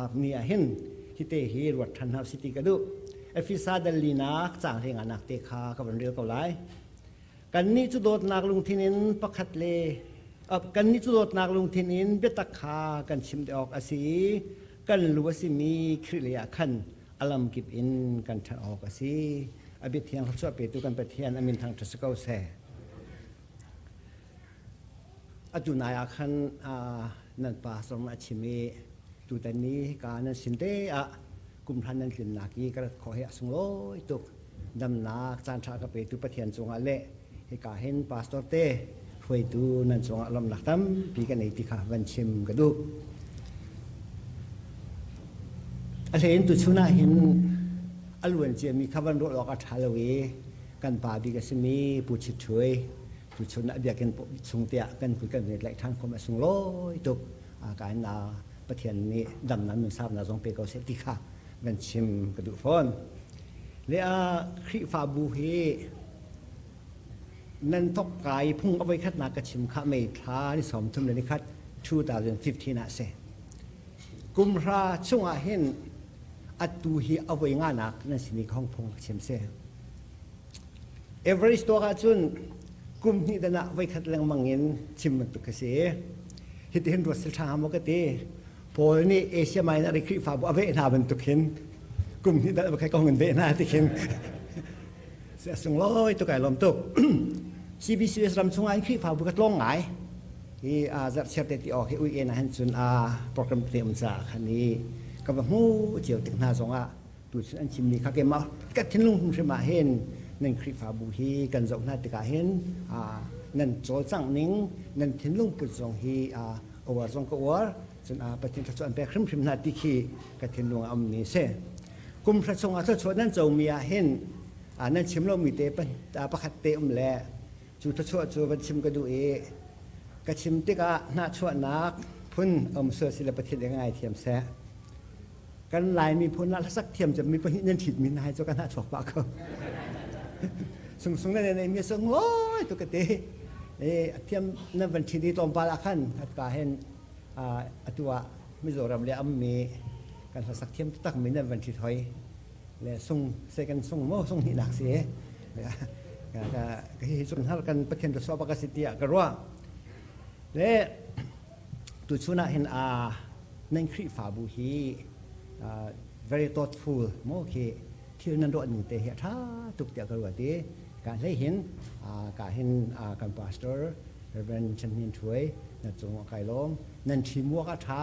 Khrihfa ni ah hin hite hi ruat ṭhan hna usih ti ka duh. Efesa dal linak caang hlenganak te kha ka van rel ko lai. Kannih cu dawtnak lungthin in pakhat le kannih cu dawtnak lungthin in biatak kha kan chim te awk a si i kan lu a simi Khrih lei ah khan a lamkip in kan ṭhan awk a si. A biathiang thluachuah petu kan Pathian a min thangṭhat si ko seh. Atu nai ah khan nan pa zong a chim i tutan ni hika nan sin te ah kum hlan nan tlinnak i ka rat khawh hi a sunglawi tuk. Damnak caanṭha ka petu Pathian cungah le hika hin pastor te hruaitu nan cungah lawmhnak tampi ka nei ti kha van chim ka duh. A hlein tuchun ah hin a luan ciami kha van ruah awk a ṭha lo i kan pa bik a simi Pu Chit Ṭhui tuchun ah biakinn chung tiah kan kut kan van tlaih ṭhan khom a sunglawi tuk. Ka in Pathian nih damnak nunsaunak zong pe ko seh ti kha van chim ka duh fawn. Le a Khrihfabu hi nan thok kai phung a voikhatnak ka chim kha May thla ni 33 le nikhat 2015 ah si. Kum hra chungah hin atu hi a voi nganak nan sin i khong phung ka chim si. Average tuak ahcun kum hnih dan ah voikhat lengmang in chim bantuk ka si. Hitihin ruat sil ṭha maw ka ti. Paul nih Asia Minor i Khrihfabu a veh hna bantuk hin kum hnih dan voikhat ka hung in veh hna ti khin a sunglawi tuk ai lawm tuk. CBCS ram chungah in Khrihfabu ka tlawng ngai. Hi zarhchiar te ti awk hi ui en ah hin cun a program te um caah khan i ka va hmu cio tik hna zongah tuchun an chimmi kha keimah ka thinlung hrimhrim ah hin nan Khrihfabu hi kan zoh hna tikah hin nan cawlcangh ning nan thinlung put zong hi uar zong ka uar cun Pathian thluachuah an pek hrimhrim hna ti khi ka thinlung ah ummi a si. Kum hra chungah thluachuah nan comi ah hin nan chim lomi te pakhat te um le cu thluachuah cu van chim ka duh i ka chim tikah hnahchuahnak phun um sual si le Pathian nih ka ngaithiam seh. Kan Lai miphun ah hlasak thiam cem mi pahnih nan ṭhit mi hna hi cu ka hnahchuak pah ko. Sungsung nan nei mi sung loi tu ka ti. E a thiam nan van ṭhit i tlawmpal ah khan ka hen atu ah Mizoram le ammi kan hlasak thiam taktak mi nan van ṭhit hoi. Le sung second sung mo sung hnih nak si. Ka ka hi cung har kan Pathian ta so bak si tiah ka ruah. Le tuchun ah hin a nan Khrihfabu hi very thoughtful maw khi thil nan ruah ning te hi a ṭha tuk tiah ka ruat i ka hlei hin ka hin kan pastor Reverend Chan Hnin Ṭhuai na cung a kai lawm nan ṭhimuak a ṭha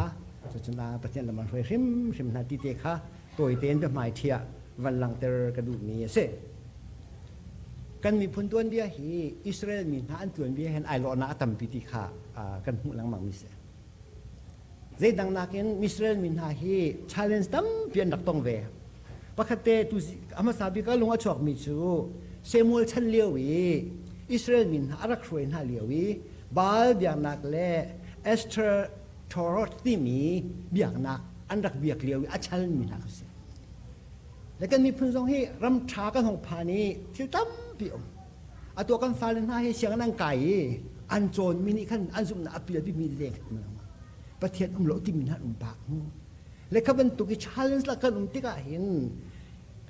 cucun Pathian lam an hruai hrimhrim hna ti te kha tawi tein biahmai ṭhiah van langhter ka duhmi a si. Kan miphun tuanbia hi Israel mi hna an tuanbia hin ai lawhnak a tampi ti kha kan hmuh lengmang mi si. Zeidang nakin Israel mi hna hi challenge tampi an rak tong ve. Pakhat te tu a hmasa bik a lung a chuakmi cu Samuel chan lio i Israel mi hna a rak hruai hna lio i Baal biaknak le Esther Torah timi biaknak an rak biak lio i a chalmi hna kha si. Le kan miphun zong hi ram ṭha kan hung phan i thil tampi um. Atu kan fale hna hi sianginn an kai i an cawnmi nih khan an zumhnak a pial bikmi leng Pathian um lo timi hna an um pah mu. Le kha bantuk i challenge la kan um tikah hin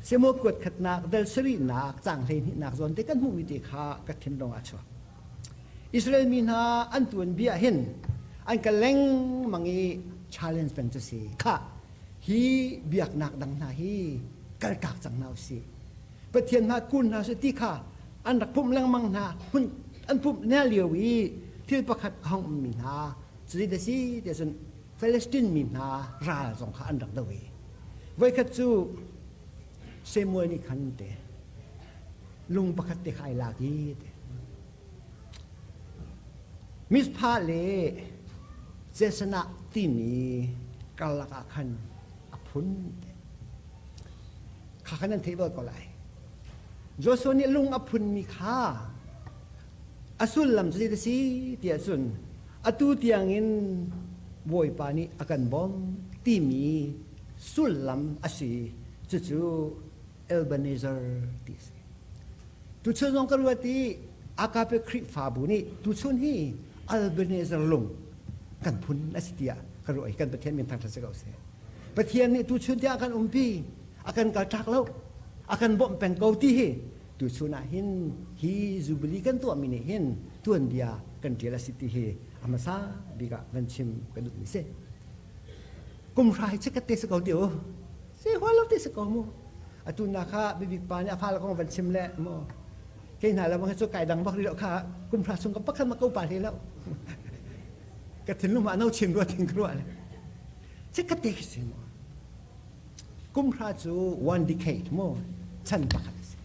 Samuel kuat khatnak dal sarihnak caang hleihnihnak zawn te kan hmuhmi te kha ka thinlung ah a chuak. Israel mi hna an tuanbia hin an ka lengmang i challenge peng cu si. Khah hi biaknak dang hna hi kaltak cang hna usih. Pathian hna kun hna seh ti kha an rak pumh lengmang hna hun an pumh hna lio i thil pakhat a hung ummi hna cuti da si tiah cun Palestine mi hna ral zong kha an rak do i voikhat cu Samuel nih khan te lung pakhat te kha ai lak i te Mizpah le Jesana timi karlak ah khan a phun te. Kha khan nan theih bal ko lai. Joshua nih lung a phunmi kha a sullam cu zei a si tiah cun atu tiangin Bawipa nih a kan bawmh timi sullam a si. Cucu Ebenezer ti a si. Tuchun zong ka ruat i Agape Khrihfabu nih tuchun hi Albanezer lung kan phun a si tiah ka ruah i kan Pathian min thangṭhat si ko seh. Pathian nih tuchun tiang a kan umpi, a kan kaltak lo, a kan bawmh peng ko ti hi tuchun ah hin hi Jubilee kan tuahmi nih hin tuanbia kan ṭial a si ti hi a hmasa bik ah van chim ka duhmi si. Kum hra hi chikkhat te si ko ti u. Si hual lo ti si ko mu. Atu na kha bibik pa nih a fale kong van chim le mu. Kei hna le bang hi cu kai dang bak rih lo kha kum hra chung ka pakhat ma ko pa hle lo. Ka thinlung ah no chin rua tin ka ruah le. Chikkhat te khi si mu. Kum hra cu one decade mu chan pakhat a si.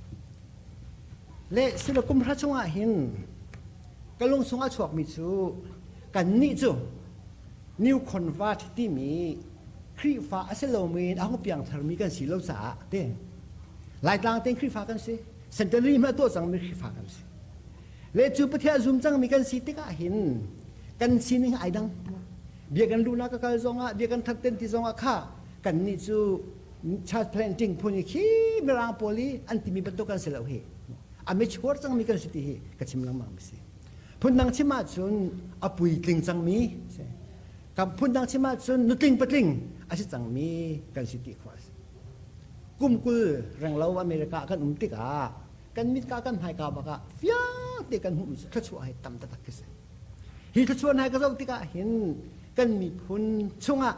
Le silo kum hra chungah hin ka lung chungah chuakmi cu kannih cu new convert timi Khrihfa a si lomi in a hung piangtharmi kan si lo caah te Laitlang tein Khrihfa kan si centenary hmanh tuah cangmi Khrihfa kan si le cu Pathian zum cangmi kan si tikah hin kan sining ai dang bia kan luhnak ka kal zongah bia kan that ten ti zongah kha kan nih cu church planting phun i khi mirang pawl i an timi bantuk kan si lo hi a mature cangmi kan si ti hi ka chim lengmang mi si Phundang chim ahcun a puitling cangmi si. Kan phundang chim ahcun nutling patling a si cangmi kan si ti khawh a si. Kum 20 renglo America kan um tikah kan mitka kan hmaika bak ah fiang te kan hmuhmi cu thluachuah hi tam taktak khi si. Hi thluachuah hna ka zoh tikah hin kan miphun chungah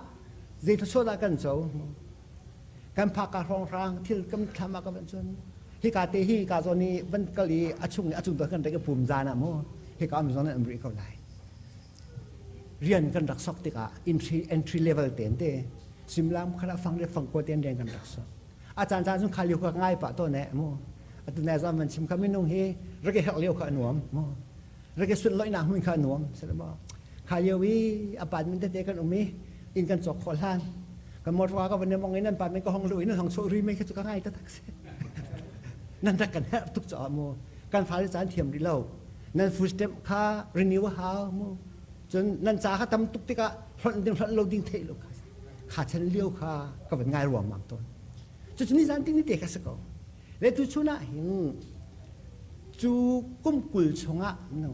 zei thluachuah dah kan co? Kan phak ka hrawnghrang thil kan thlam ah ka van cun hika te hi ka zawn i van kal i a chung i a cung kan rak i pum zan ah mu hika um zawn an rih ko lai rian kan rak sok tikah entry entry level ten te simlam khala fang le fang ko ten rian kan rak sok a caan caan cun kha liu ka ngai pa to ne mu atu ne zam van chim kha minung hi rak i herh lio kha anuam mu rak i sun loinak hmun kha anuam salama kha lio i apartment tete kan um i inn kan cawk khawh hlan kan motor ka van mong in an apartment ka hong lu in an hong chuah ri mei kha cu ka ngai taktak si nan rak kan herh tuk caah mu kan fale caan thiam rih lo nan food stamp kha renew a hau mu cun nan ca kha tam tuk tikah hlonh ding hlonh lo ding theih lo kha kha chan lio kha ka van ngai ruangmang tawn cucu ni zan ting ni te kha si ko le tu chun ah hin cu kum 20 chungah no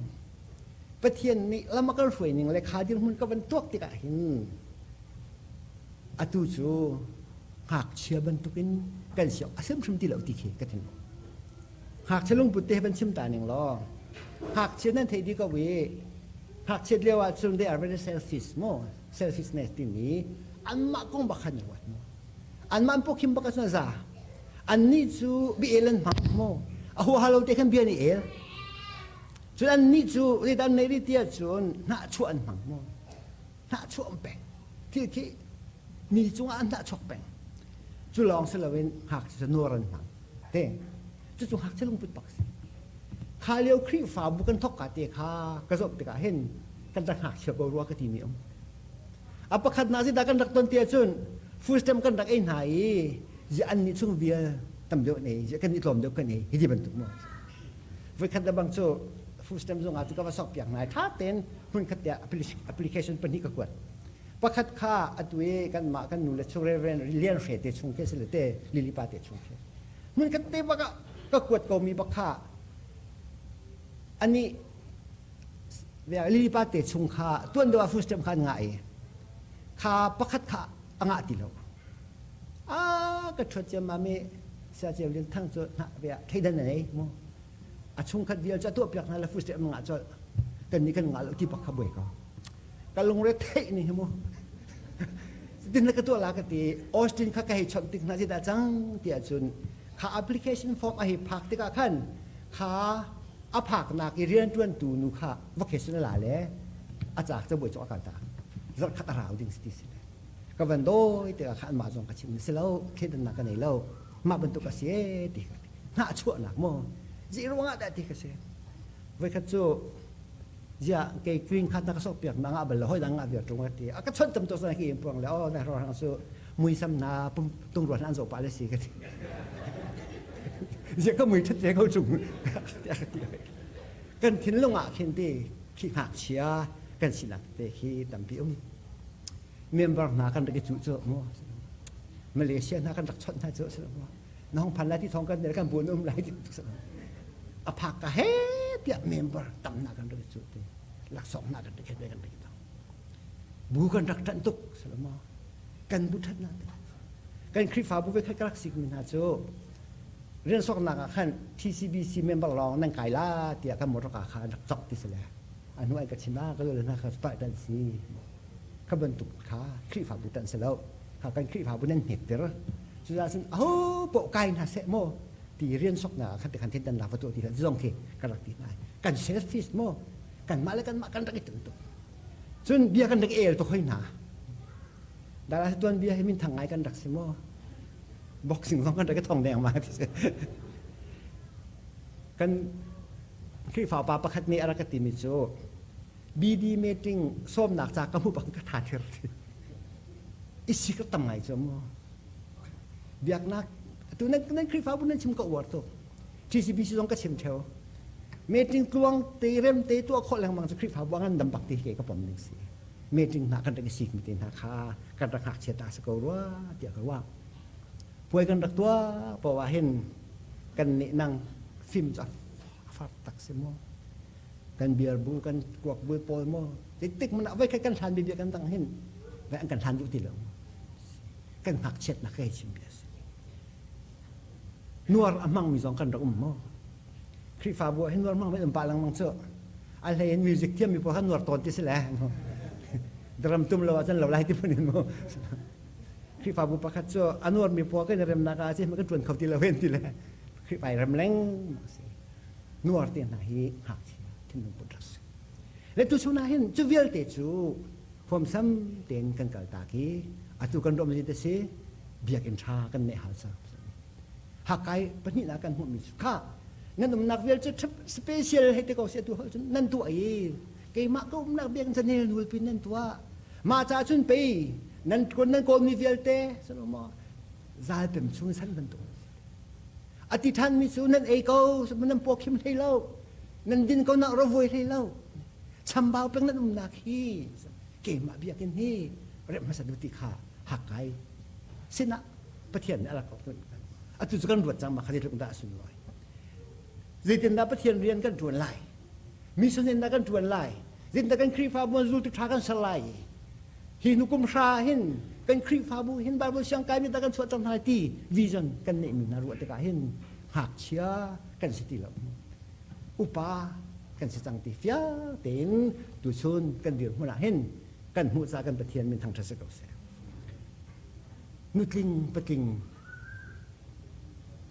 Pathian nih lam a kan hruai ning le kha dirhmun ka van tuak tikah hin atu cu ngakchia bantukin kan si a hrimhrim ti lo ti khi ka thin. Ngakchia lungput te van chim ta ning law ngakchia nan theih dih ko i ngakchiat lio ah cun they are very selfish mo selfishness timi anmah kong bak khan ruat mo anmah an pawkhim bak cun za annih cu bi el an hmang mo a huaha lo te khan bia ni el Cun annih cu zeidah an neih rih ti ahcun hnahchuah an hmang maw? Hnahchuah an peng. Thil khi mi cungah an hnahchuak peng. Cu lawng si loin ngakchia cu nuar an hmang. Te, cucu ngakchia lungput bak si. Kha lio Khrihfabu kan thawk ka te kha ka zoh tikah hin kan rak ngakchia ko rua ka timi um. A pakhatnak zeidah kan rak ton ti ahcun food stamp kan rak ei hna i ziah annih chung vial tam deuh an ei, ziah kan i tlawm deuh kan ei, hi ti bantuk maw? Voikhat le bang cu food stamp zung ah cu ka va sok piak ngai tha tein hmun khat te application pahnih ka kuat. Pakhat kha atu i kanmah kan nu le chung Reverend Lian Hre te chung khi sile te Lily pa te chung khi. Hmun khat te bak ah ka kuat ko mi bak kha ani Lily pa te chung kha tuan deuh ah food stamp kha an ngah i kha pakhat kha a ngah ti lo. A ka ṭhuat ciammam i Saya Ceu Lian Thang cu hna ve ah thleidan a nei mu. A chungkhat vial cu a tuahpiak hna le food stamp an ngah colh. Kan nih kan ngah lo ti bak kha buai ko. Ka lungre theih ning hi mu. Tin le ka tuah la ka ti Austin kha ka hei chawnh tik hna zeidah cang ti ahcun kha application form a hei phak tikah khan kha a phaknak i rianṭuantu nu kha vacation a la le a caak cabuai cu a kal ta zarh khat a rau ding si ti si le ka van dawi tikah kha anmah zong ka chim si lo thleidannak ka nei lo mah bantuk a si e ti ka ti hnah chuahnak maw zei ruangah dah ti ka si voikhat cu ziah kei green card na ka sok piak na ngah bal lo hoi dang ngah viar ṭung ka ti a ka chawnh tam tuk sana ki in puang le oh na hro cu muisam na pum tung ruan an zoh pah le si ka ti ziah ka mui ṭhat ve ko chung tiah ka ti kan thinlung ah khin ti khi ngakchia kan sinak te khi tampi um member hna kan rak i cuh cu mu Malaysia hna kan rak chawnh hna cu na hong phan lai ti thong kan kan buan um lai ti a phak ka he tiah member tam na kan rak i cuh te laksawng hna kan rak i kan rak i bu kan rak ṭanh tuk salama. Kan bu ṭhatnak te. Kan Khrihfabu ve khat ka rak sikmi hna cu rian soknak ah khan TCBC member lawng nan kai la tiah kan motor ka kha an rak cawk ti si le a hnu an ka chim ah ka lo hna kha pa tan si kha bantuk kha Khrihfabu tan si lo kha kan Khrihfabu nan hnek ter cucaah cun aho poh kai hna seh maw ti rian soknak ah khan te khan thin dan la va tuah ti zong khi ka rak ti hna kan selfish maw kanmah le kanmah kan rak i tum tuk cun bia kan rak el tuk hoi hna dala tuan bia hi min thang ngai kan rak si maw boxing zong kan rak i thong deng ma ti si kan Khrihfa pa pakhat nih a rak ka timi cu BD meeting sawmnak ca ka hmu bak ka tha thir ti isi ka tam ngai cu mu biaknak atu nan nan Khrihfabu nan chim ka uar tuk TCBC zong ka chim theo meeting tluang te rem te tuah khawh lengmang cu Khrihfabu ngan dam bak ti ke ka pom ning si meeting hna kan rak i sik mi te hna kha kan rak ngakchia ta si ko rua tiah ka ruah puai kan rak tuah poah hin kan nih nang fim cu a far tak si mu kan beer bu kan kuak bu pawl mu tik man voi khat kan hlan bia kan dang hin vai an kan hlan duh ti lo kan ngakchiatnak he chim bia si nuar a hmang mi zong kan rak um mu Khrihfabu ah hin nuar hmang mi um pa lengmang cu a hlei in music thiam mi pawl kha nuar tawn ti si le drum tum lo ahcun lo lai ti phun in mu Khrihfabu pakhat cu a nuar mi pawl kan i remnak ah cun kan ṭuan kho ti lo hen ti le Khrihfa i rem lengmang si nuar te hna hi ngakchia thinlung put rak si le tu chun ah hin cu vialte cu huamsam tein kan kal tak i atu kan rom te si biakinn ṭha kan neih hal cang Hakai pahnihnak kan hmuhmi cu kha nan umnak vial cu special hei te ko si atu hol cun nan tuah i keimah ka umnak biakinn cu nel nul pin nan tuah mah ca cun pei nan nan kawlmi vialte maw zalpem chung san bantuk a ti ṭhanmi cu nan ei ko nan paw khim hlei lo nan din ko nak ro vuai hlei lo chambau peng nan umnak hi keimah biakinn hi remh hmasa du ti kha hakai sinah Pathian nih a rak tuan atu cu kan ruat cang ma kha zeitluk dah a sunlawi zeitindah Pathian rian kan ṭuan lai mission in dah kan ṭuan lai zeitindah kan Khrihfabu zultu ṭha kan ser lai hi hnu kum hra hin kan Khrihfabu hin Bible siang kaimi dah kan chuah cang hna ti vision kan neihmi hna ruah tikah hin ngakchia kan si ti lo upa kan si cang ti fiang tein tuchun kan dirhmun ah hin kan hmuh ca kan Pathian min thangṭhat si ko seh nutling patling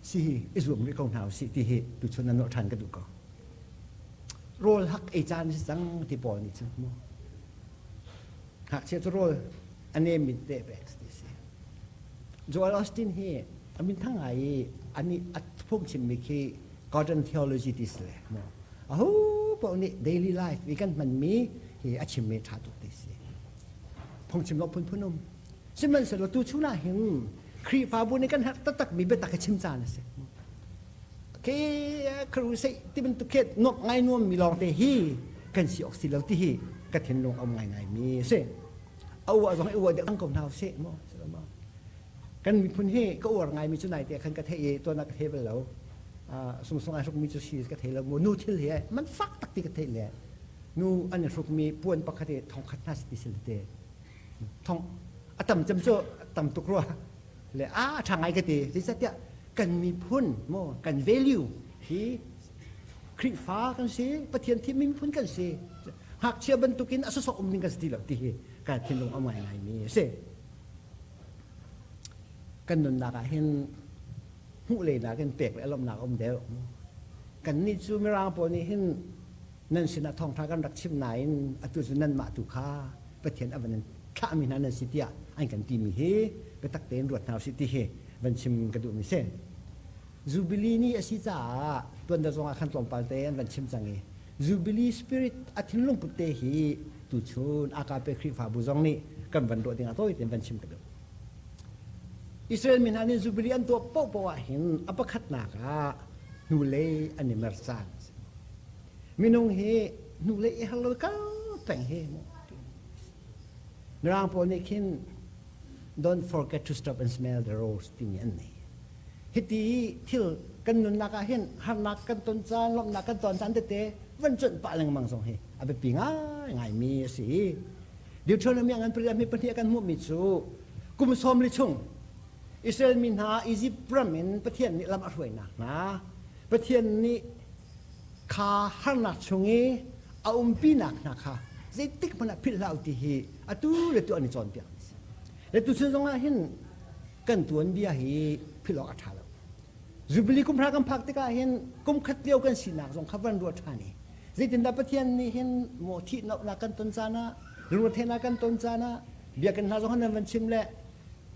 si hi i zuam rih ko hna usih ti hi tuchun na nawh ṭhan ka duh ko rawl hak ei caan si cang ti pawl nih cun mu ngakchia cu rawl a nem in te pek ti si Joel Austin hi a min thang ngai i ani a phungchimmi khi Garden Theology ti si le mu aho paoh nih daily life i kan hmanmi hi a chimmi ṭha tuk ti si phungchim lo phunphun um Sihmanhsehlaw tuchun ah hin Khrihfabu nih kan herh taktakmi biatak hi chim caan a si. Khi crusade ti bantuk khi nuamh ngai nuammi lawngte hi kan si awk si lo ti hi ka thinlung a um ngaingaimi a si. A uah zong i uah deuh ko hna usih mu. Kan miphun hi ka uar ngaimi cu naite khan ka theih i tuan ah ka thei bal lo. Sungsung ai hrukmi cu si ka thei lo mu. Nu thil hi man fak tak ti ka theih le nu an i hrukmi puan pakhat hi thongkhat hna si ti si te. Thong a tam cem cu tam tuk rua le a ṭha ngai ka ti zeicahtiah kan miphun maw kan value hi Khrihfa kan si Pathian thimmi miphun kan si ngakchia bantukin a sawsawh um ding kan si ti lo ti hi ka thinlung a ngai ngaimi a si kan nunnak ah hin hmuh lei nakin pek le lawmhnak a um deuh kan nih cu mirang pawl nih hin nan sinah thawngṭha kan rak chim nain atu cu nanmah tu kha Pathian a van in thlahmi hna nan si tiah an kan timi hi biatak tein ruat hna usih ti hi van chim ka duhmi si. Jubilee ni a si caah tuan zong ah khan tlawmpal te an van chim cang i Jubilee spirit a thinlung put te hi tuchun AKP Khrihfabu zong nih kan van ruah ding ah tawi tein van chim ka duh. Israel mi hna nih Jubilee an tuah paohpaoh ah hin a pakhatnak ah hnulei an i mer caan a si. Minung hi hnulei i har lo kal peng hi Mirang pawl nih khin don't forget to stop and smell the rose timi an nei. Hiti thil kan nunnak ah hin harnak kan ton caan, lawmhnak kan ton caan tete van cuanh pah lengmang zong hi a biapi ngaingaimi a si. Deuteronomy ngan pariat mi pahnih kan hmuhmi cu Kum 40 chung Israel mi hna Izipt ram in Pathian nih lam a hruainak hna, Pathian nih kha harnak chung i a umpinak hna kha zeitik hmanh ah philh hlah u ti hi atu le tu an i cawnpiak mi si. Le tuchun zong ah hin kan tuanbia hi philh awk a ṭha lo. Jubilee kum hra kan phak tikah hin kum khat lio kan sinak zong kha van ruah ṭhan i zeitindah Pathian nih hin maw thihlohnak kan ton caan ah lungretheihnak kan ton caan ah biakinn hna zong nan van chim le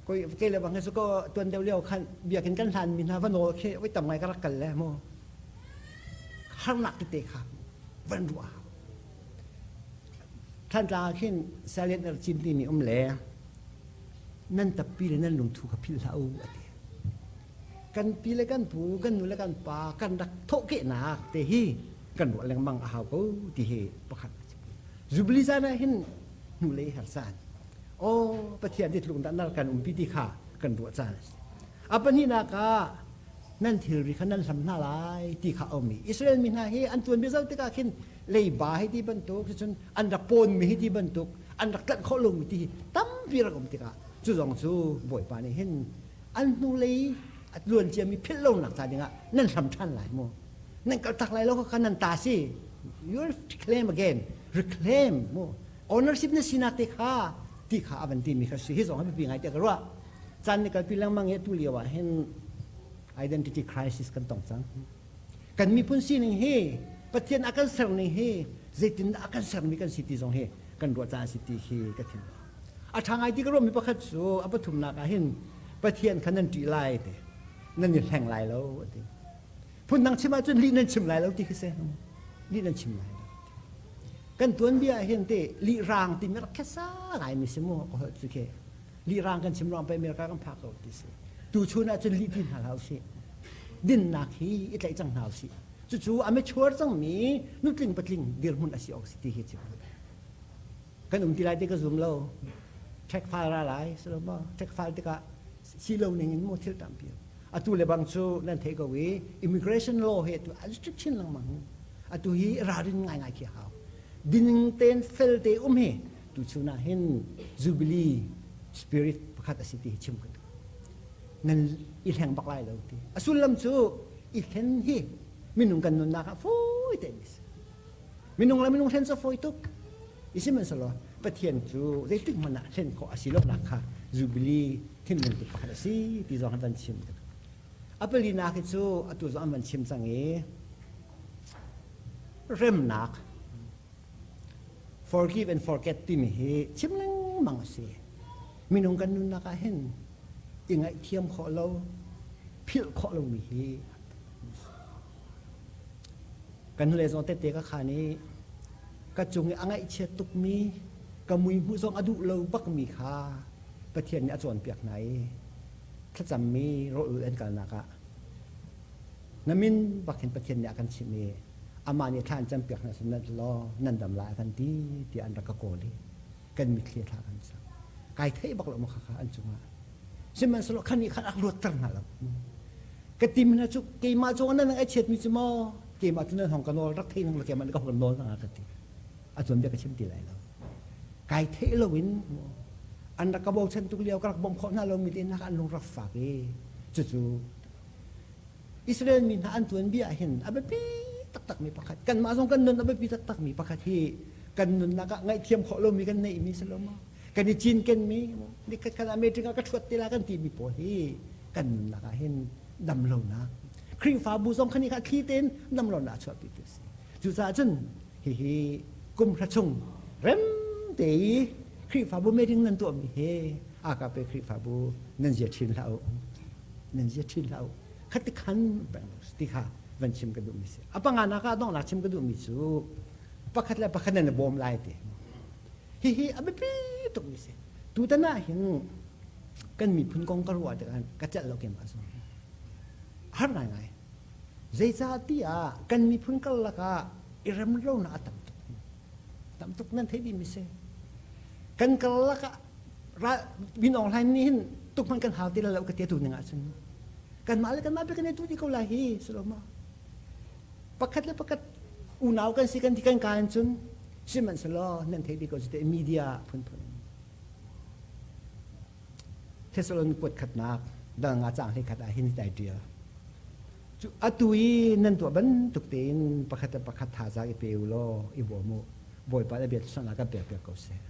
koi kei le bang he su ko tuan deuh lio khan biakinn kan hlan mi hna va nawl khi voi tam ngai ka rak kal le mu harnak tete kha van ruah Thantlang ah khin Salient er cin timi um le nan tappi le nan lungthu kha philh hlah u a ti. Kan pi le kan pu, kan nu le kan pa kan rak thawhkehnak te hi kan ruah lengmang a hau ko ti hi pakhat a si. Jubilee caan ah hin hnulei her caan. Aw Pathian ti tluk dah nar kan umpi ti kha kan ruah caan a si. A pahnihnak ah nan thilri kha nan hlam hna lai ti kha a um i Israel mi hna hi an tuanbia zoh tikah khin leiba hi ti bantuk cun an rak pawnmi hi ti bantuk an rak tlanh khawh lomi ti hi tampi rak um tikah cu zong cu Bawipa nih hin an hnulei a luan ciami philh lonak ca dingah nan hlam ṭhan lai mu nan kaltak lai lo kha nan ta si you reclaim again reclaim mu ownership na sinak te kha ti kha a van timi kha si hi zong a biapi ngai tiah ka ruah caan ni kalpi lengmang i atu lio ah hin identity crisis kan tong cang kan miphun sining hi Pathian a kan serning hi zeitin a kan sermi kan si ti zong hi kan ruah caan si ti hi ka thin a ṭha ngai ti ka ruahmi pakhat cu a pathumnak ah hin Pathian kha nan ṭih lai ti nan i hleng lai lo ti phundang chim ahcun lih nan chim lai lo ti khi si lih nan chim lai lo kan tuanbia ah hin te lih rang timi rak khesa ngai mi si mu ka holh cu khi lih-rang kan chim ruang pei America kan phak ko ti si tuchun ah cun lih ti hna hlah usih dinnak hi i tlaih cang hna usih cucu a mature cangmi nutling patling dirhmun a si awk si ti hi chim kan um ti lai ti ka zum lo check file ra lai silo maw check file tikah si lo ning in mu thil tampi atu le bang cu nan theih ko i immigration law he tu an strict chin lengmang atu hi ralrin ngaingai khi hau ding ten fel te um hi Tuchun ah hin Jubilee spirit pakhat a si ti hi chim ka duh. Nan i hleng bak lai lo ti. A sullam cu i hlen hi minung kan nunnak ah fawi tein a si. Minung le minung hlen cu fawi tuk. I sihmanhsehlaw Pathian cu zeitik hmanh ah hlen khawh a si lonak kha Jubilee thinlung tu pakhat a si ti zong an van chim ka duh. A palinak hi cu atu zong an van chim cang i remnak Forgive and forget timi hi chim lengmang a si. Minung kan nunnak ah hin i ngaihthiam khawh lo, philh khawh lomi hi kan hnulei zong tette ka khan i ka cung i a ngaihchiat tukmi ka mui hmuh zong a duh lo bakmi kha Pathian nih a cawnpiak hna i thlacammi rawlul an kalnak ah na min bak hin Pathian nih a kan chimh i amah nih thla an campiak hna sin nan law nan dam lai a kan ti tiah an rak ka kawl i kan mitthli thla kan cam kai theih bak lo ma kha an cungah sihmanhsehlaw khan nih khan ak luatter hna lo ka tim hna cu keimah cung nan ai chiat mi cu maw keimah cu nan hong ka nawl rak thei nang keimah ka hong nawl hna ka ti a tuan bia ka chim ti lai lo kai theih lo in an rak ka bochan tuk lio ka rak bawmh khawh hna lo mi te nak an lung rak fak i cucu Israel mi hna an tuanbia ah hin a biapi taktakmi pakhat kanmah zong kan nun a biapi taktakmi pakhat hi kan nunnak ah ngaihthiam khawh lomi kan neihmi si lo maw kan i cinkenmi nikhat khat ah meeting ah ka ṭhuat te la kan timi pawl hi kan nunnak ah hin dam lonak Khrihfabu zong khan kha thli tein dam lonak a chuahpi tu si cucaah cun hihi kum hra chung rem te i Khrihfabu meeting nan tuahmi hi AKP Khrihfabu nan zia ṭhin hlah u nan zia ṭhin hlah u khati khan peng ti kha van chim ka duhmi si a panganak ah donghnak chim ka duhmi cu pakhat le pakhat nan i bawm lai ti hihi a biapi tukmi si tutan ah hin kan miphun kong ka ruah tikah ka celh lo keimah zong har ngaingai zeicah ti ah kan miphun karlak ah i rem lonak a tam tuk tam tuk nan theih dih mi si kan karlak ah Min Aung Hlaing nih hin tuk hmanh kan hau ti lo ka ti tu ning ahcun kanmah le kanmah kan i tu ti ko lai hi si lo ma pakhat le pakhat unau kan si kan ti kan kaan cun sihmanhsehlaw nan theih dih ko cu te media phunphun. Thessalon kuat khatnak dal nga caang hlei khat ah hin ai ṭial. Cu atu i nan tuah bantuk tein pakhat le pakhat thazaang i pe u law i bawm u. Bawipa le bia thluachuahnak kan pek piak ko seh.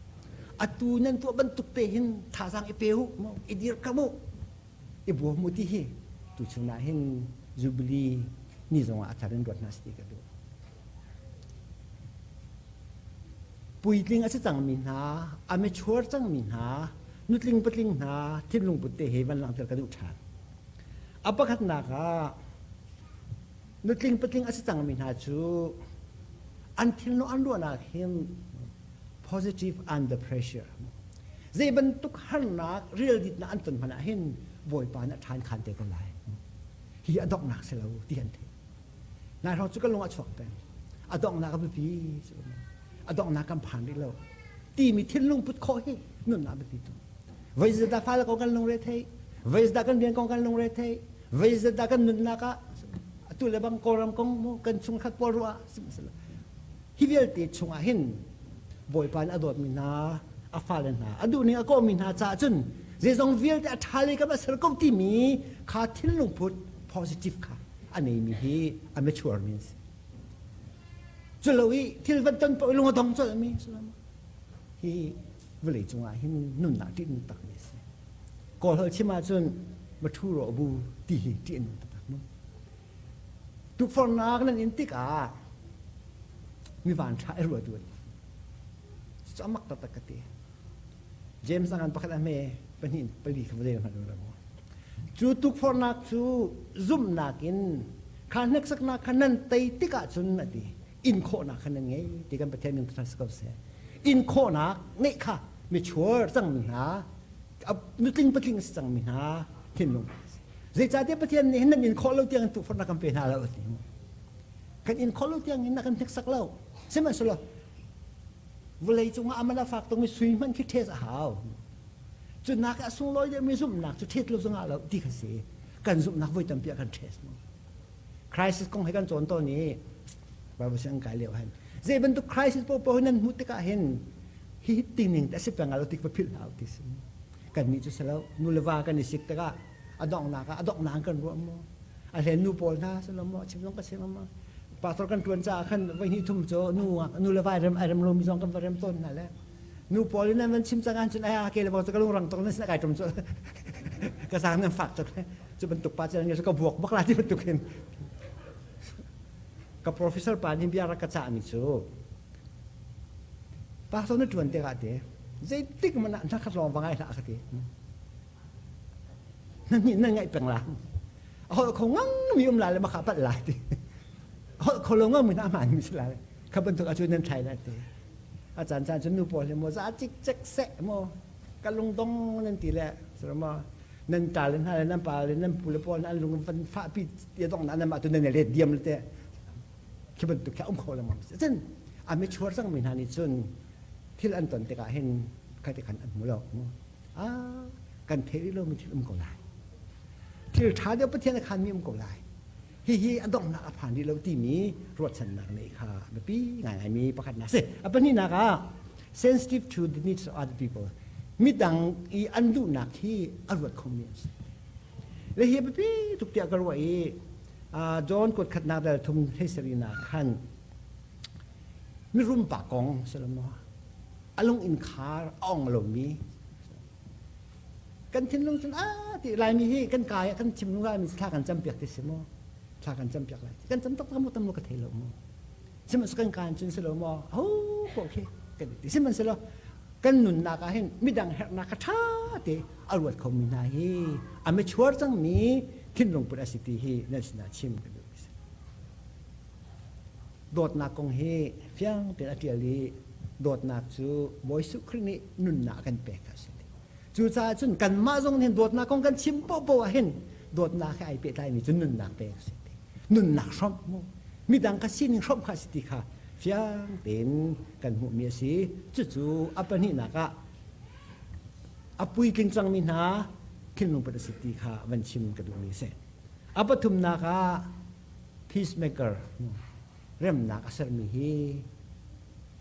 Atu nan tuah bantuk te hin thazaang i pe u, i dirkamh u, i bawm u ti hi tuchun ah hin Jubilee ni zongah a thar in ruat hna seh ti ka duh. Puitling a si cangmi hna, a mature cangmi hna, nutling patling hna thinlung put te he van langhter ka duh ṭhan. A pakhatnak ah nutling patling a si cangmi hna cu an thinlung an ruahnak hin positive under pressure zei bantuk harnak rialditnak an ton hmanh ah hin Bawipa nih a ṭhan khan te ko lai. Hi a donghnak si lo ti an theih. Nai hrawng cu ka lung a chuak peng. A donghnak a biapi. A donghnak kan phan rih lo. Timi thinlung put khawh hi nunnak biapi tuk. Voi zeidah fale kong kan lungre thei, voi zeidah kan rian kong kan lungre thei, voi zeidah kan nunnak ah atu le bang Kawlram kong mu kan chungkhat pawl ruah hi vialte chungah hin Bawipa nih a dawtmi hna a fale hna a duhning a kawhmi hna caah cun zeizong vialte a ṭha lei kam a ser ko timi kha thinlung put positive kha a neimi hi a mature mi an si. Cu lo i thil van ton paoh i lung a dong colhmi hi vawlei cungah hin nunnak ṭih nun takmi a si. Kawl holh chim ahcun maṭhu rawh bu ti hi ṭih a nung taktak mu. Tukforhnak nan in tikah mi van ṭha i ruat u. Cucu a mak taktak ka ti. James a ngan pakhat a hme pahnih pali kha va rel hmanh u. Cu tukforhnak cu zumhnak in kha hneksaknak kha nan tei tikah cun a ti in khawhnak kha nan ngei ti kan Pathian min thangṭhat si ko seh. In khawhnak ngeih kha mature cangmi hna nutling patling a si cangmi hna thinlung zeicahtiah Pathian nih hin nan in khawh lo tiang in tukforhnak kan pe hna lo a ti. Kan in khawh lo tiang in a kan hneksak lo. Sihmanhsehlaw vawlei cungah a man a fak tukmi sui hmanh khi ṭhes a hau. Cu nak a sunglawi deuhmi zumhnak cu ṭhet lo zongah lo ti kha si. Kan zumhnak voi tampi ah kan ṭhes mu. Crisis kong he kan cawn tawn i Bible siang kai lio han. Zei bantuk crisis paohpaoh nan hmuh tikah hin hi tining te a si peng lo ti va philh hlah ti si. Kan nih cu si lo nu le va kan i sik tikah a donghnak ah a donghnak kan ruah maw? A hlen nu pawl hna si lo maw? Chim zong ka chim ma. Pastor kan ṭuan caah khan voi hnih thum cu nu nu le va rem ai rem lomi zong kan va rem tawn hna le nu pawl in an van chim cang ahcun ai ke le bang cu ka lungrang tuk nan sin kai ṭum cu ka zaang nan fak tuk cu bantuk pa cu ka buak bak la ti bantuk in ka professor pa nih bia rak ka cahmi cu pastor na ṭuan tikah te zeitik hmanh ah na khat lawng va ngai hlah ka ti na nih na ngaih peng la a holh kho ngang mi um la le makha palh lai ti holh kho lo ngang mi na hmaan mi si lai kha bantuk ahcun nan thlai lai ti a caan caan cun nu pawl hi maw za cikcek seh maw ka lungdong nan ti le ma nan ta le hna le nan pa le nan pu le pawl an lung van fah pi ti dong na nan mah tu nan let diam le te khi bantuk khi um kho lengmang si cun a mature cang mi hna nih cun thil an ton tikah hin khai te khan an hmu lo a kan theih rih lomi thil um ko lai thil ṭha deuh Pathian a khanmi um ko lai hihi a donghnak a phan rih lo timi ruahchannak neih kha a biapi ngaingaimi pakhatnak a si. A pahnihnak ah sensitive to the needs of other people midang i an duhnak hi a ruat khomi an si. Le hi a biapi tuk tiah ka ruah i John kuat khatnak dal thum hlei khan mirum pa kong si lo maw a lung in khar a ong lomi kan thinlung cun a ti Laimi hi kan kai ah kan chim mi thla kan campiak ti si maw thla kan campiak lai kan cam taktak maw tam maw ka thei lo maw sihmanhsehlaw kan kaan cun si lo maw ho ko khi kan ti sihmanhsehlaw kan nunnak ah hin midang herhnak kha ṭha te a ruat khomi hna hi a mature cangmi thinlung put a si ti hi nan sinah chim ka duh dawtnak kong hi fiang tein a ṭial i dawtnak cu Bawi Jesuh Khrih nih nunnak a kan pek kha a si. Cucaah cun kanmah zong nih dawtnak kong kan chim paohpaoh ah hin dawtnak he ai pehtlaimi cu nunnak pek a si. Nunnak hrawmh mu. Midang kha sining hrawmh kha a si ti kha fiang tein kan hmuhmi a si. Cucu a pahnihnak ah a puitling cangmi hna thinlung put a si ti kha van chim ka duhmi a si. A pathumnak ah peacemaker remnak a sermi hi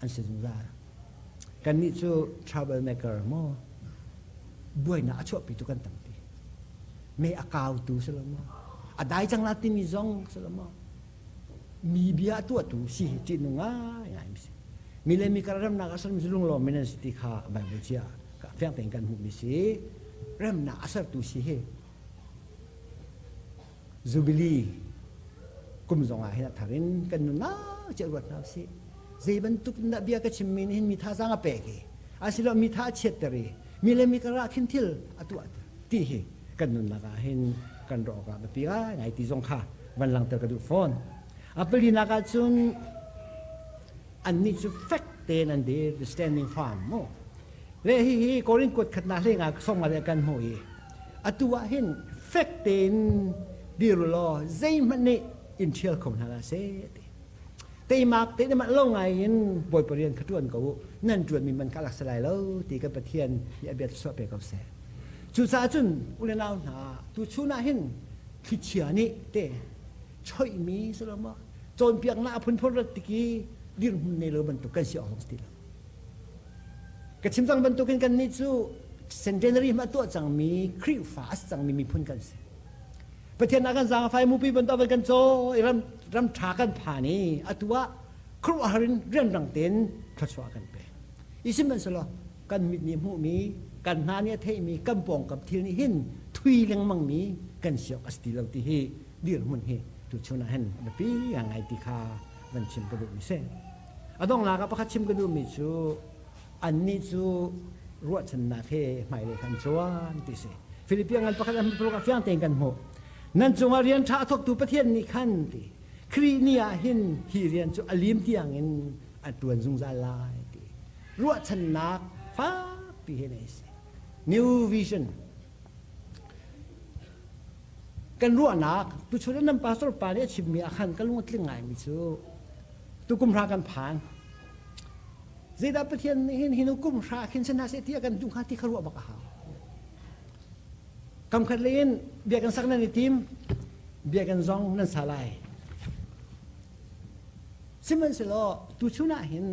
an si zungzal. Kannih cu troublemaker maw? Buainak a chuahpitu kan tampi. Me a kautu si lo maw? A dai cang la timi zong si lo maw? Mi bia a tuahtu si hi ṭihnung ngaingai mi si. Mi le mi kar remnak a sermi cu lunglawm mi nan si ti kha Bible cia fiang tein kan hmuhmi si. Remnak a sertu si hi Jubilee kum zong ah hin a thar in kan nunnak cia ruat hna usih. Zei bantuk in dah bia ka chimmi nih hin mi thazaang a pek i asiloah mi tha a chiatter i mi le mi karah khin thil a tuah ti hi kan nunnak ah hin kan ruah awk ah biapi ngaingai ti zong kha van langhter ka duh fawn. A palinak ah cun annih cu fek tein an dir, the standing firm mu. Le hihi Korin kuat khatnak hlei nga song le kan hmuh i atu ah hin fek tein dir law zeihmanh nih in ṭhial kho hna hlah seh ti. Teimak te mah lo ngai in Bawipa rian kha ṭuan ko u, nan ṭuanmi man kha lak si lai lo ti kan Pathian nih a bia chuah pe ko seh. Cucaah cun u le nau hna, tuchun ah hin thlichia nih te choihmi si lo maw cawnpiaknak a phunphun rat tiki dirhmun nei lo bantuk kan si awk ti lo. Ka chim cang bantukin kannih cu centenary hmah tuah cangmi Khrihfa a si cangmi miphun kan si. Pathian ah kan zaangfai mupi bantuk van kan caw i ram ram ṭha kan phan i atu ah khuaruahhar in rianrang tein thluachuah kan pek. I sihmanhsehlaw kan mit nih hmuhmi, kan hna nih a theihmi, kan pawngkam thil nih hin thui lengmangmi kan si awk a si ti lo ti hi dirhmun hi tuchun ah hin a biapi ngai ti kha van chim ka duhmi si. A donghnak ah pakhat chim ka duhmi cu annih cu ruahchannak he hmailei khan cuan ti si. Philippi ngan pakhat an paruk ah fiang tein kan hmuh. Nan cungah rian ṭha a thawktu Pathian nih khan ti Khrih ni ah hin hi rian cu a lim tiangin a ṭuan zungzal lai ti. Ruahchannak fakpi he nei si. New Vision kan ruahnak tuchun nan pastor pa nih a chimmi ah khan ka lung a tling ngaimi cu tukum hra kan phan zeidah Pathian nih hin hinu kum hra khin sin hna seh ti a kan duh hnga ti kha ruah bak a hau kam khat lei in bia kan sak nan i tim bia kan zong nan sa lai sihmanhsehlaw tuchun ah hin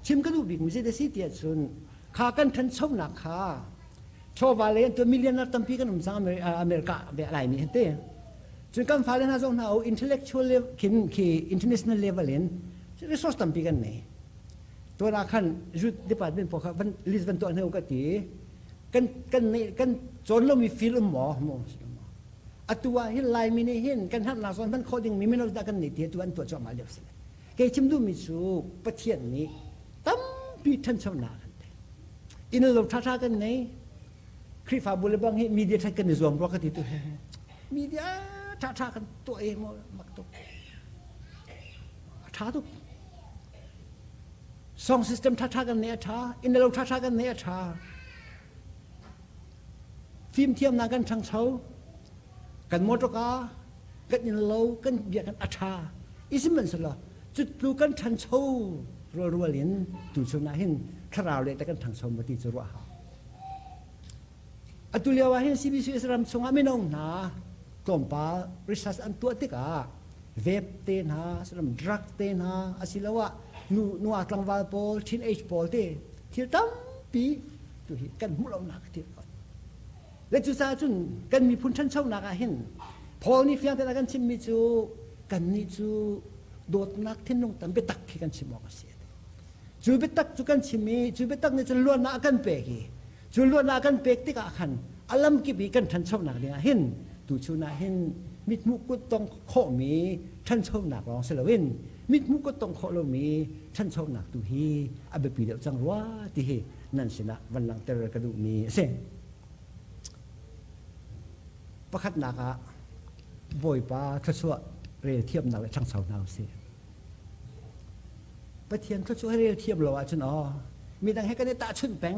chim ka duh bik mi zei si tiah cun kha kan ṭhanchonak kha chawva lei an tuah millionaire tampi kan um cang America ve laimi hin te cun kan fale hna zong hna o intellectual level khin khi international level in resource tampi kan nei tuan ah khan youth department pawl kha van list van tuah hne ka ti kan kan nei kan cawn lomi field um maw mo atu ah hin laimi nih hin kan harnak zawn hman khawh ding mi mino dah kan nei ti tu an tuah cuahmah lio si kei chim duhmi cu Pathian nih tampi ṭhanchonak kan pek inn lo ṭhaṭha kan nei Khrihfabu le bang hi media ṭhat kan i zuam rua ka ti tu media ṭhaṭha kan tuah e maw mak tuk a ṭha tuk song system ṭhaṭha kan nei a ṭha inn lo ṭhaṭha kan nei a ṭha fimthiamnak kan ṭhangcho kan motorka kan inn lo kan bia kan a ṭha i sihmanhsehlaw cutlu kan ṭhancho rualrual in tuchun ah hin thlarau le kan ṭhangcho maw ti cu ruah hau atu lio ah hin CBCS ram chungah mino hna tlawmpal research an tuah tikah vape te hna salam drug te hna asiloah nu nuwa tlangval pawl teenage pawl te thil tampi tu hi kan hmuh lonak thil Le cucaah cun kan miphun ṭhanchonak ah hin Paul nih fiang tein a kan chimmi cu kannih cu dawtnak thinlung tam biatak khi kan chim awk a si. Cu biatak cu kan chim i cu biatak nih cun luatnak a kan pek i cu luatnak a kan pek tikah khan a lamkip i kan ṭhanchonak dingah hin tuchun ah hin mithmuh kut tong khawhmi ṭhanchonak lawng si loin mithmuh kut tong khawh lomi ṭhanchonak tu hi a biapi deuh cang rua ti hi nan sinah van langhter ka duhmi a si. Pakhatnak ah Bawipa thluachuah rel thiamnak le ṭhangcho hna usih. Pathian thluachuah rel thiam lo ahcun aw midang he kan i tahchunh peng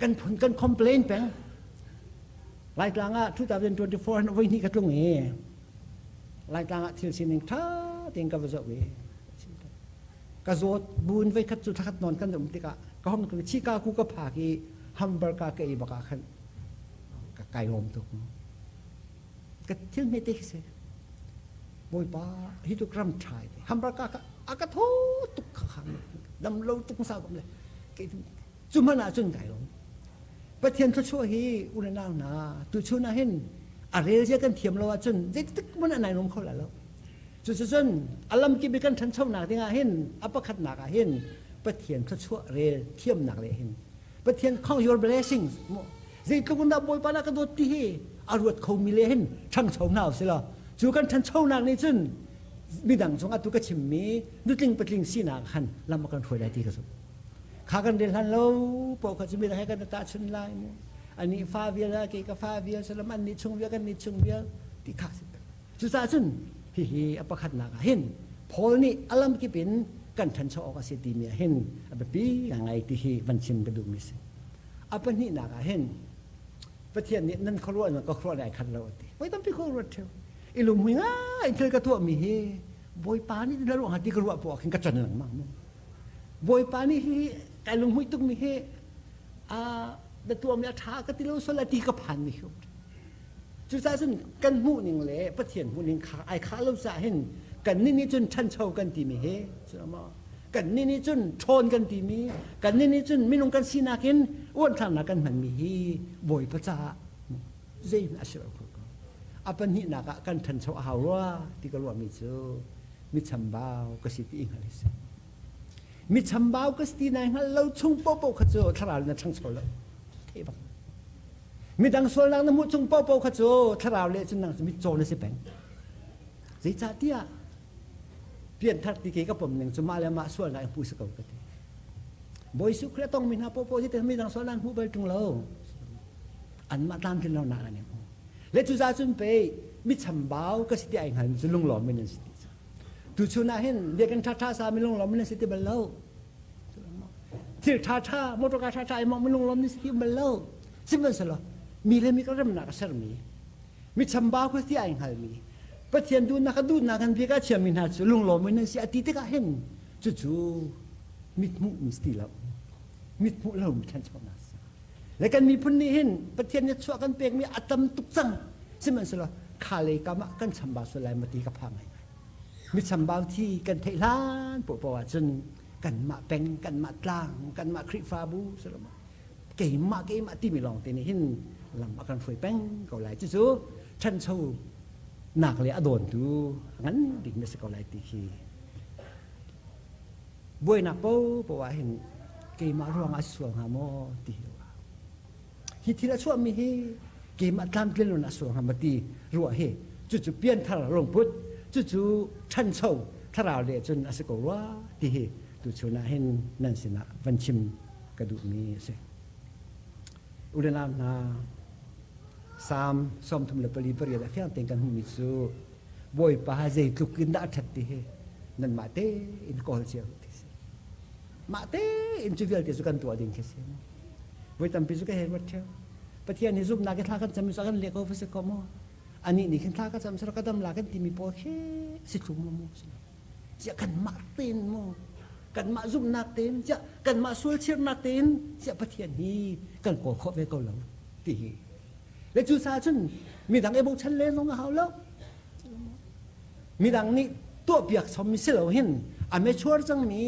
kan phun kan complain peng Laitlang ah 2024 hin voi hnih ka tlung i Laitlang ah thil sining ṭha tein ka va zoh i ka zawt buin voikhat cu thlakhat nawn kan um tikah ka hong tlung Chicago ka phak i Hamburg ka ei bak ah khan ka kai lawm tuk ka thil hme te khi si bawipa hi tuk ram ṭha Hamburg ka a ka tho tuk kha dam lo tuk sa kom le ke. Cu hmanh ah cun kai lawm. Pathian thluachuah hi u le nau hna tuchun ah hin a rel zia kan thiam lo ahcun zeitik hmanh ah nai nuam kho lai lo. Cuticun a lamkip i kan ṭhanchonak dingah hin a pakhatnak ah hin Pathian thluachuah rel thiamnak le hin Pathian count your blessings mu zeitluk in dah Bawipa na ka dawt ti hi a ruat khomi le hin ṭhangcho hna usih law cu kan ṭhanchonak nih cun midang cung atu ka chimmi nutling patling sinak khan lam a kan hruai lai ti ka zumh. Kha kan rel hlan lo paoh kha cu midang he kan i tahchun lai mu. Anih fa vial ah kei ka fa vial salam an nih chung vial kan nih chung vial ti kha si. Cucaah cun hihi a pakhatnak ah hin Paul nih a lamkip in kan ṭhancho awk a si timi ah hin a biapi ngai ti hi van chim ka duhmi a si. A pahnihnak ah hin Pathian nih nan khuaruahnak ka khuaruah ai khat lo a ti. Voi tampi khua ruat ṭheo. I lunghmui ngai thil ka tuahmi hi Bawipa nih na ruah hnga ti ka ruah poah khin ka con lengmang mu. Bawipa nih hi kai lunghmuih tukmi hi a na tuahmi a ṭha ka ti lo sual ti ka phanmi hi Cucaah cun kan hmuhning le Pathian hmuhning kha ai khah lo caah hin kannih nih cun ṭhancho kan timi hi kannih nih cun ṭhawn kan timi kannih nih cun minung kan sinak in uanthlarnak kan hmanmi hi Bawipa caah zeihmanh a si lo kho ko. A pahnihnak ah kan ṭhancho a hau rua ti ka ruahmi cu mi chambau ka si ti i hngalh hi si. Mi chambau ka si ti nai hngalh lo chung paohpaoh kha cu thlarau na ṭhangcho lo. Thei bak. Midang sualnak na hmuh chung paohpaoh kha cu thlarau le cun nang cu mitcaw na si peng. Zeicahtiah pianthar ti ke ka pom ning cu mah le mah sualnak in hmuh si ko ka ti. Bawi Jesuh Khrih a tongmi hna paohpaoh hi midang sualnak hmuh bal ṭung lo. Anmah tlamtlin lonak an i hmu. Le cucaah cun pei mi chambau ka si ti ai hngalmi cu lunglawm in an si ti. Tuchun ah hin biakinn ṭhaṭha sa mi lunglawm in an si ti bal lo. Thil ṭhaṭha, motorka ṭhaṭha i mong lunglawm ni si ti bal lo. Sihmanhsehlaw mi le mi ka remnak a sermi, mi chambau kha ti ai hngalmi, Pathian duhnak a duhnak an bik a chiami hna cu lunglawm in an si a ti tikah hin cucu mithmuh mi si ti lo. Mithmuh lo mi ṭhanchonak si. Le kan miphun nih hin Pathian nih chuah kan pekmi a tam tuk cang. Sihmanhsehlaw kha lei kam ah kan chambau sual lai maw ti ka phang ngaingai. Mi chambau thi kan theih hlan poahpoah ahcun kanmah peng, kanmah tlang, kanmah Khrihfabu keimah keimah timi lawng te nih hin lam a kan hruai peng ko lai. Cucu ṭhancho nak le a dawntu a ngan bik na si ko lai ti khi buainak poahpoah ah hin keimah ruangah a sual hnga maw ti hi hi thil a chuahmi hi keimah tlamtlin lo na sual hnga maw ti ruah hi cucu pianthar lungput cucu ṭhancho thlarau le cun a si ko rua ti hi tuchun ah hin nan sinah van chim ka duhmi a si. Ulenau hna, Salm 34 a fiang tein kan hmuhmi cu Bawipa zeitluk in dah a ṭhat ti hi nanmah tein kawl cio ti si. Mah tein cu vialte cu kan tuah ding khi si. Voi tampi cu ka hei ruat ṭheo. Pathian hi zumhnak i thla kan cam cu a kan leh ko va si ko maw? Anih nih khin thla ka cam sara ka dam la kan timi pawl khi si thlum maw mu si. Ziah kanmah tein mu kanmah zumhnak tein ziah kanmah sualchirnak tein ziah Pathian hi kan kawl khawh ve ko lo ti hi. Le cucaah cun midang i bochan len zong a hau lo. Midang nih tuahpiak chommi si lo hin a mature cangmi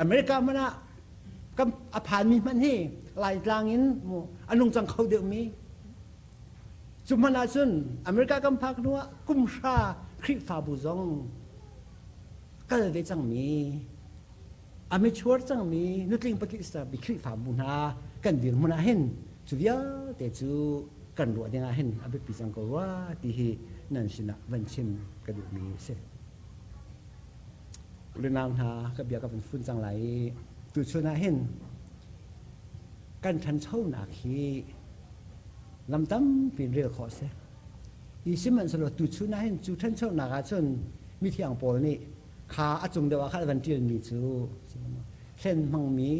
America hmanh ah kan a phanmi hmanh hi Laitlang in mu a nungcang kho deuhmi cu hmanh ahcun America kan phak hnu ah kum hra Khrihfabu zong kal ve cangmi a mature cangmi nutling patling bi Khrihfabu hna kan dirhmun ah hin cu vialte cu kan ruah ding ah hin a biapi cang ko rua ti hi nan sinah van chim ka duhmi a si. Unau hna ka bia ka van fun cang lai i tuchun ah hin kan ṭhanchonak hi lam tampi in rel khawh a si. I sihmanhsehlaw tuchun ah hin cu ṭhanchonak ah cun mithiang Paul nih kha a cung deuh ah khan a van ṭialmi cu hlen hmangmi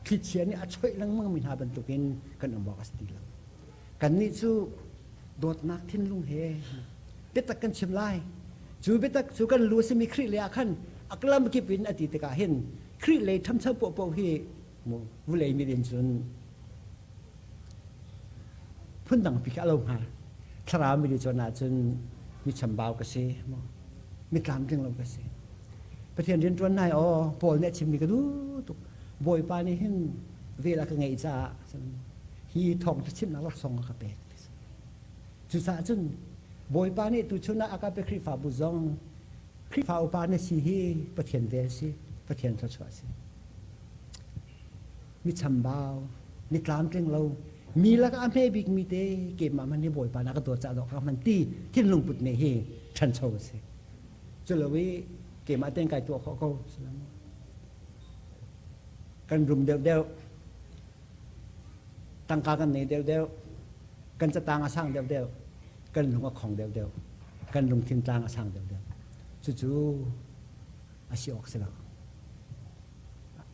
thlichia nih a choih lengmangmi hna bantukin kan um awk a si ti lo. Kannih cu dawtnak thinlung he biatak kan chim lai. Cu biatak cu kan lu a simi Khrih lei ah khan a lam kip in a ti tikah hin Khrih lei ṭhamcho paohpaoh hi vulei mit in cun phundang pi khi a lo hnga. Thlarau mit i cawn ahcun mi chambau ka si, mi tlamtling lo ka si. Pathian rianṭuan nai aw Paul nih a chimmi ka duh tuk. Bawipa nih hin vel a ka ngeih caah hi thawngṭha chimnak laksawng a ka pek. Cucaah cun Bawipa nih tuchun ah a ka pe Khrihfabu zong Khrihfa upa na si hi Pathian vel si, Pathian thluachuah si. Mi chambau, mi tlamtling lo, mi lakah a hme bikmi te keimah man hi Bawipa na ka dawt caah dawh ka hman ti thinlung put ne hi ṭhancho a si. Culo i keimah tein kai tuah khawh ko. Kan rum deuhdeuh, tangka kan nei deuhdeuh, kan catang a sang deuhdeuh, kan lung a khong deuhdeuh, kan lungthin tlang a sang deuhdeuh. Cucu a si awk si lo.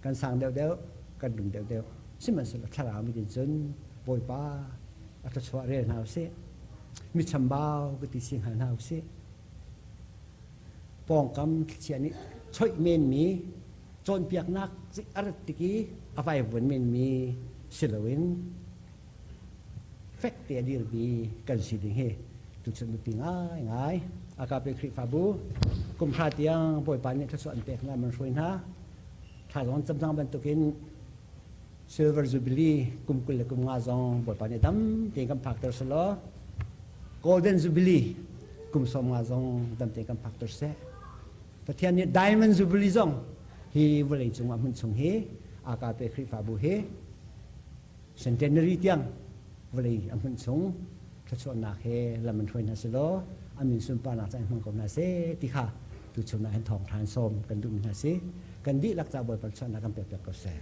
Kan sang deuhdeuh, kan rum deuhdeuh. Sihmanhsehlaw thlarau mit in cun Bawipa a thluachuah rel hna usih. Mi chambau ka ti si hngal hna usih. Pawngkam thlichia nih choih menmi cawnpiaknak a rat tik i a vaivuan menmi si loin fek te a dirmi kan si ding hi tuchun biapi ngaingai. Agape Khrihfabu kum hra tiang Bawipa nih thluachuah an pek hna, man hruai hna. Thla zong cam cang bantukin Silver Jubilee kum 25 zong Bawipa nih dam tein kan phakter selaw Golden Jubilee kum 15 zong dam tein kan phakter seh. Pathian nih Diamond Jubilee zong hi vawlei cung ah hmun chung hi Agape Khrihfabu hi Centenary tiang vawlei a hmunh chung thluachuahnak he lam an hruai hna selaw a min sunparnak ca in hmang ko hna seh ti kha tuchun ah hin thawngṭha in sawm kan duhmi hna si. Kan dihlak ca Bawipa thluachuahnak kan pek piak ko seh.